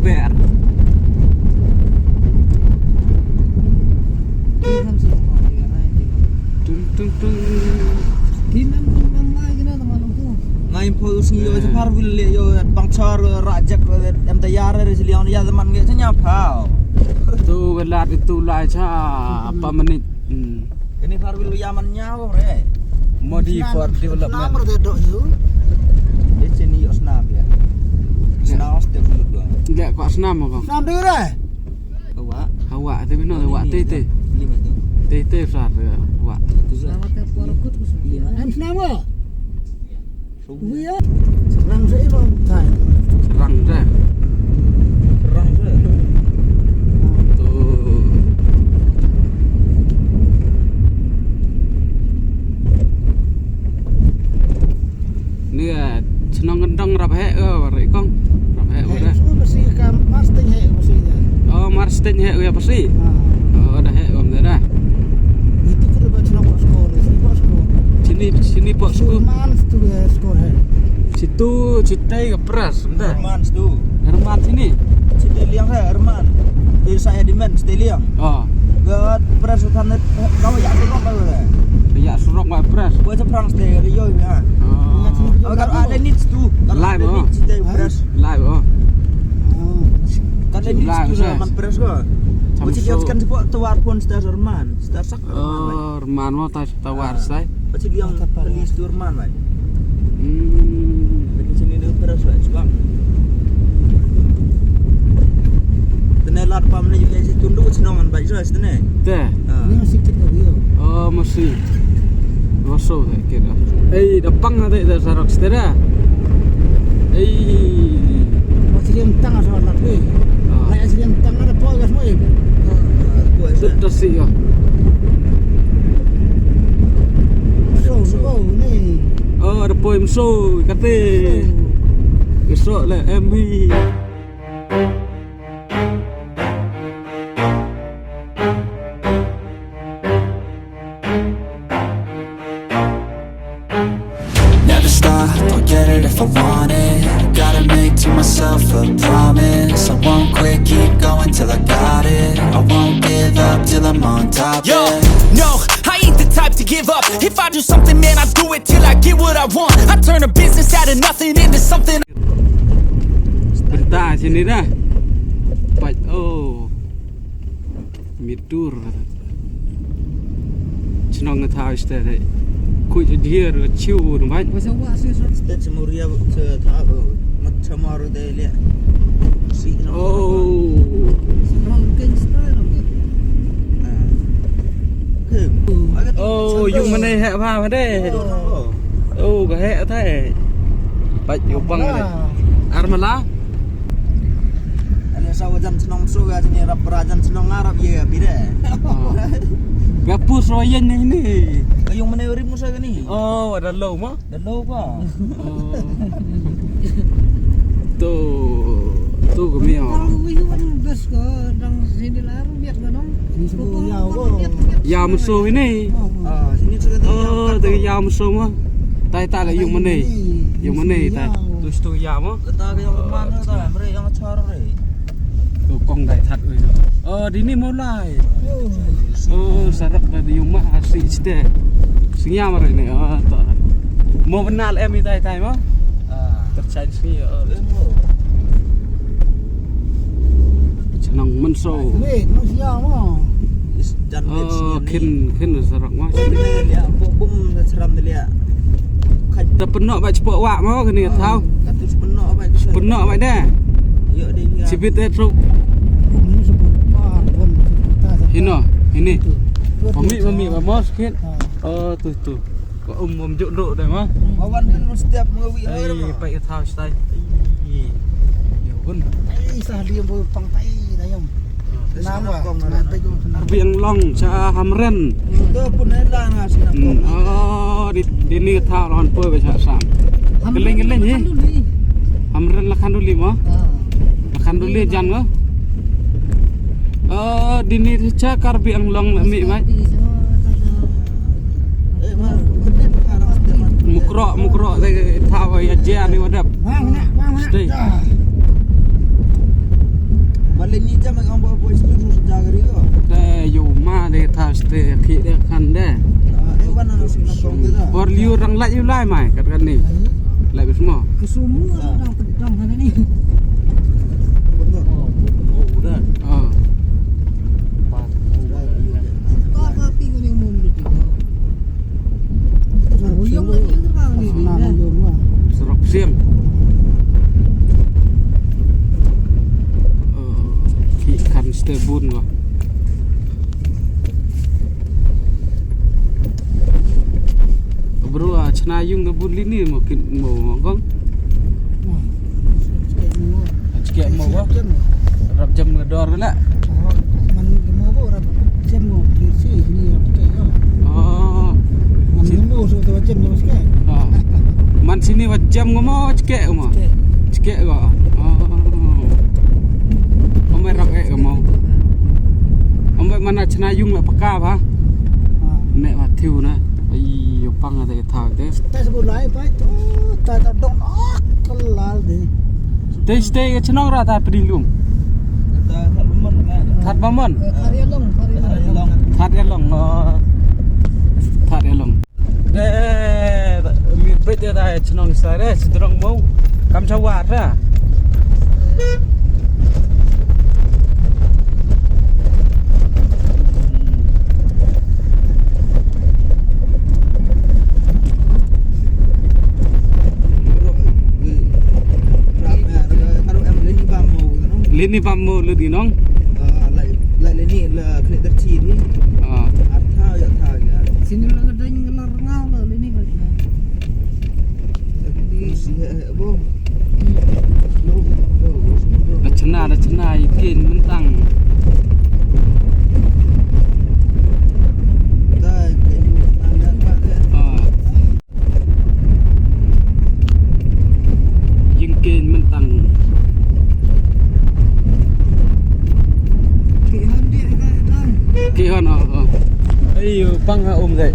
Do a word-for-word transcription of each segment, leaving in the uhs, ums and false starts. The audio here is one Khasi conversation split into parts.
Fair. Tung, tung, tung. Nga im pho sngi yo, eh, sa par wil le yo, bang char, eh, ra jak, eh, em ta yar, eh, siliang ya man nge, sa nya phaw. Tu welat itu lai cha, apa menit? Hmm. Kini par wil ya man nya ko re. Modi for development. Snam re dok yu. Di sini yo snam ya. Ya. Snam step dulu dong. Nggak kok snam ko. Snam dulu re. Awak. Awak, te bino, awak, te, te. Lima tu. Te, te, sar, awak. Tu sar. Lima. Em, snam ko? Wi ya. Serang sa i bang, tai. Serang sa. Serang sa. Tu. Ni, eh, chnong Kendong rap heh, eh, war i kong. Rap heh, eh, war, eh. Su basi ka Marsting heh basi ïa. Oh, Marsting heh ïa basi. Ah. Oh, da heh bam da. Itu ka ba chnong Posko, sini Posko. Sini, sini Posko. Su man stu ya skor heh. Situ, sitai ka pras, benda. Man stu. Herman sini. Sitai liang heh, Herman. Di saya di men, sitai liang. Oh. Ga pras utan, eh, kau ya surok kau, eh. Ya surok, wa pras. Wa surok stay area ya. Oh. Agar ada needs tu. Live, oh. Live, oh. Kan ada needs tu, man pras ko. Macam dia kan sebab tawar pun star man, star sak. Oh, man mau tas tawar sai. Pati liang release tu Herman, bai. Hmm. Pati sini ni pras, bai, sebab. Tene lat pam ni juga si tundu chnong an bai, so, tene. Te. Ah. Ni masih kita dia. Oh, masih. Masuk, eh, kira. Eh, da pang ada, da sarok setera. Eh. Masih dia tang asal lat, eh. Ah. Lai asal dia tang ada poi gas moi. Ah, poi. Tut tasi ya. So, so, ni. Oh, ada poi mso, kate. So. Esok le, M V. Never stop, I'll get it if I want it. Gotta make to myself a promise. I won't quit, keep going till I got it. I won't give up till I'm on top. Yo, yeah. No, I ain't the type to give up. If I do something, man, I do it till I get what I want. I turn a business out of nothing into something. Bynta sini dah. Pat, oh. Mitur. Chnong nga thaw iste dei. Kuj dier chiu na bai. State Samuria se thaw mat chamar de le. Si no. Oh. Strong gangster. Ah. Oh, yung manei heh bha de. Oh. Oh, ka heh thai. Pat yu pang de. Armala. Ale sa wajan chnong su ga sini rap rajan chnong ngarap ye bide. Oh. Ga pus royen ni ni. Yung manei rim musa ga ni. Oh, ada lo ma. Dah lo ka. Oh. Tu, tu kami, oh. Kalau wi wan bes ka dang sini lar biak ka nong. Ini semua ya, oh. Ya musuh ini. Ah, sini sudah. Oh, tu ya musuh mah. Tai tai lah yung mana? Yung mana tai? Tu situ ya mah. Kata ka yung mana ta, mere yang char re. Tu kong dai that oi. Oh, dini mulai. Oh, sarap na di yung ma asi site. Singia mare ne. Oh, to. Mo benal em itai tai mo. Ah. Terchan singi. Oh. Chnong Mynso. Wait, no sia mo. Jan. Oh, kin kin sarap mo. Ya, bum bum seram dia. Ta pynnoh ba chipok wak mo kane thaw. Katu pynnoh ba. Pynnoh ba deh. Yo deh. Chibit eh truk. Hino, hini. Mami, mami ba mo skit. Oh, tu tu. Ko um um juk duk deh mo. Awan kan mesti tiap ngawi. Ai, pai thaw stai. Ai. Yo gun. Ai, sah dia boy pang tai dayam. Karbi Anglong cha Hamren. Hmm. Oh, di, di ni thaw lon poi ba cha sam. Keleng keleng hi. Hamren Lakhanduli mo. Lakhanduli jan mo. Oh, di ni cha Karbi Anglong mi mai. Mukro mukro de thaw ya jan ni wadap. Stay. Te ïoh ma de thaw ste ki de kan de. Por liu rang lait ïoh lai mai kat kan ni. Lait bes mo. Ke semua orang pedang sana ni. Ah. Surok Siang. Oh, ki kan ste bun ko. Bro, ah, chna yung na bun lini mo kin mo ngong. Chike mo ba? Rap jam nga dor la. Man mo ba rap jam mo, di si ni rap ke yo. Oh. Man mo so to jam mo ske. Ah. Man sini wa jam ngo mo chike mo. Chike. Chike go. Oh. Ambai rap e mo. Ambai mana chna yung la paka ba. Ah. Ne wa thiu na. Ai yo pang ate tha te. Ta se bu lai pa to ta ta dong ak lal de. Te ste ka chnong ra ta pding lum. Thad Bamon. Thad Yalong, Thad Yalong. Thad Yalong. Oh. Thad Yalong. Eh, mi peit da chnong sare sidrong mo. Kam chawa ra. Lini bam mo lini nong. Ah. Sini la ka dang ngelar ngau la lini ba. Da chna, da chna, i kin mentang. Ah. Jingkieñ mentang. Ki hon, oh, oh. Ayo, pang ha um dai.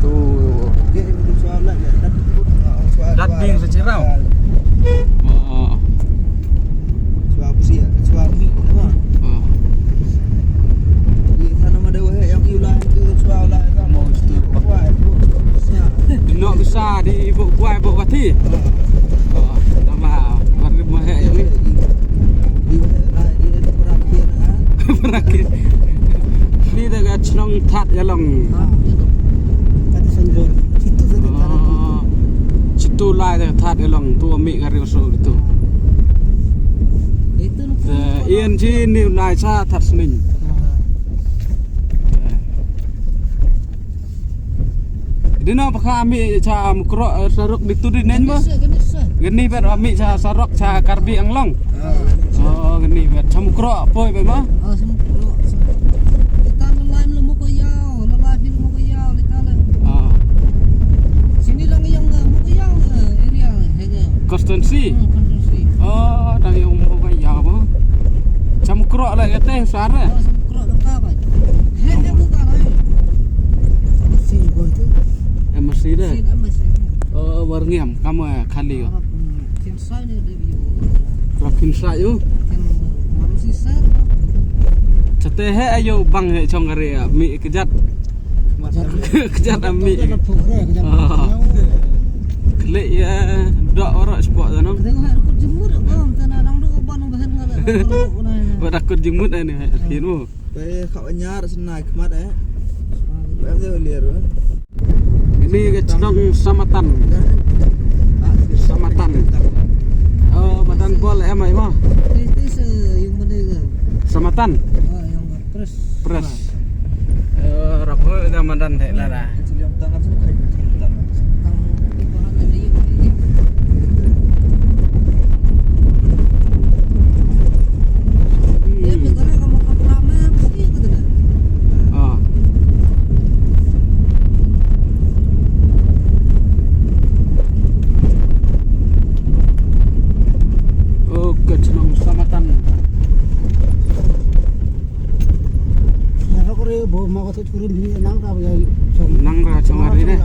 Tu. Dat bing sa chirau. Oh, oh. Oh. Di nok bisa di buk kuai buk bati. Oh, nama baru mau hek ni. Berakit. Ni da ka chnong Thad Yalong. Oh. Chitu lai da Thad Yalong tu ami ka riu so tu. Ian ji ni lai sa Thad Sning. Dino pakha ami cha Mukroh, eh, sarok ditu di nen mo. Gani bet ami cha sarok cha Karbi Anglong. Oh, gani bet cha Mukroh poi bet mo. Oh, cha Mukroh. Kita lalai melu Mukroh, lalai film Mukroh, kita le. Ah. Sini dang yang Mukroh area, hega. Constituency. Hmm, constituency. Oh, dang yang Mukroh mo. Cha Mukroh la kete sare. Oh, Mukroh dang ka ba. He, he, bukan, eh. Si boy tu. M C de. Si M C. Oh, Warngiam, kamu, eh, kali yo. Rap, hmm, kin sai ni de yo. Rap kin sai yo. Kin, eh, manusia sai. Chate he ayo bang he chong kare mi kejat. Kejat ami. Kejat. Ah. Klik ya, dak orang sport sana. Tengok he rukut jemur, bang, tana dang duk ban bahan ngala. Ba dakut jingmut ni he, kinu. Ba khap anyar sna khmat eh. Ba em de lir. Ini ka chnong Samatan. Samatan. Oh, Madan Bol em ai mo. Samatan. Press. Eh, rap ho da Madan thei la da. Ah. Oh, ka chnong Samatan. Nang ra chong ari ne.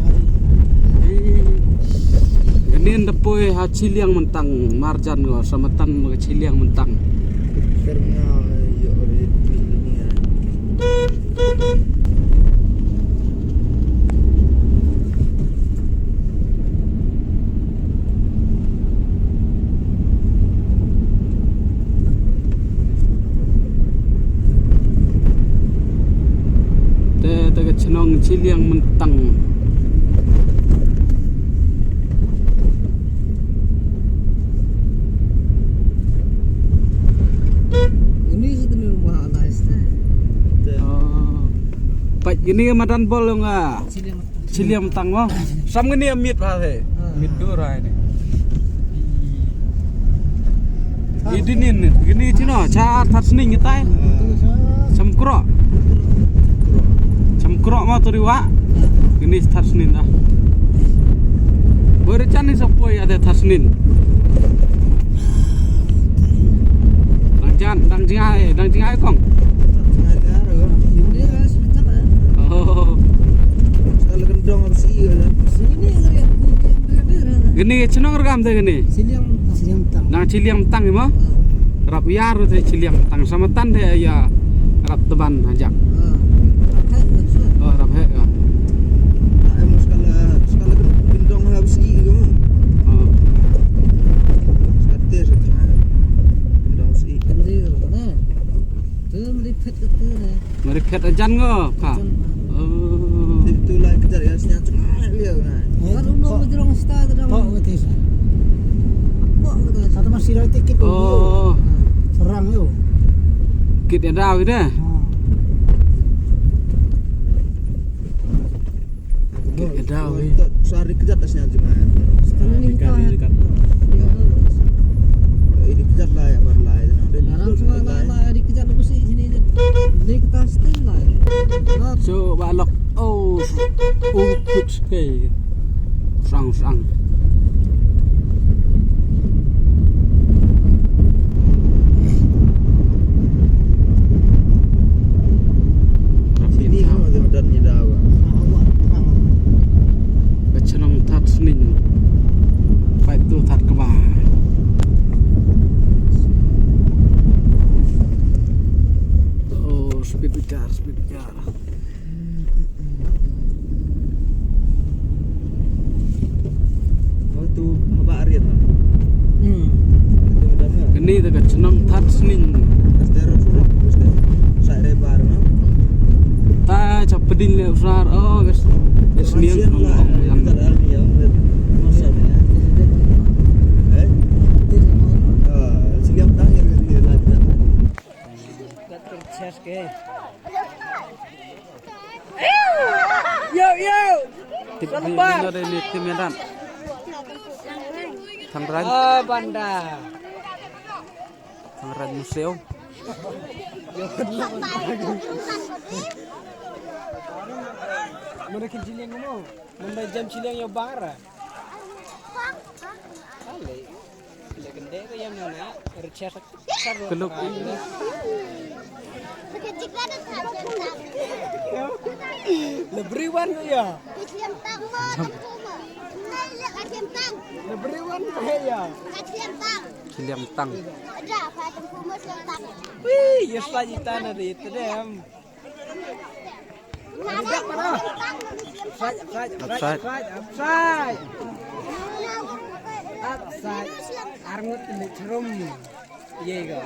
Nin da poi ha Chiliang Mentang, marjan go Samatan ka Chiliang Mentang. Kyrngah ïoh rit rit ni ai. Te, te ka chnong Chiliang Myntang. Ini sih tu ni rumah anak istri. Oh. Pat ini madan bol nga. Chiliang Myntang mo. Sam ngin ïa miet bha te. Ah. Miet dur ai ni. Idinin ngin ïa chino cha thar sning ngi tai. Sam kro. Sam kro mo tu riwa. Ngin ïa thar sning dah. Bor chan ni sa poi ade thar sning. Dang jan, dang jingai, dang jingai kong. Oh. Gini chnong rgam te gini. Chiliang Myntang. Dang Chiliang Myntang mo. Rap ïar te Chiliang Myntang. Sa matan te ïa rap teban hajak. Oh, rap heh. Oh. Mari phet ajan ngo ka. Oh. Itu lai kejar ya snya cuma liau na. Baru mau menjerong sta tu dah. Pak betul sa. Apa kata? Satu masih ada tiket. Oh. Serang yo. Kit ya dah gitu. Kit ka daw eh. Sar dikejat asnya jemaah. Sekarang ni kita. Ini kejat lah ya bar lah. Larang semua lah lah dikejat aku sih sini je. Jadi kita stay lah. So balok. Oh. Oh put. Okay. Sang sang. Ka chnong Thad Sning. Pait tu Thad Kba. Oh, speed bitar, speed bitar. Kani da ka chnong Thad Sning. Ta cha pdin le usar. Oh, guys. Sning. Yo, yo. Tip ni, ni, ni, ni, tim yang dan. Thangrai. Ah, banda. Thangrai Museo. Mana kin Chiliang mo? Mana jam Chiliang yo bara. Ale. Kelo. Everyone ya. Everyone ya. Chiliang Myntang. Wih, yes lah, itana deh, itu deh. Upside, upside. Upside, upside. Upside. Upside. Arngut ni chrum. Ye ga.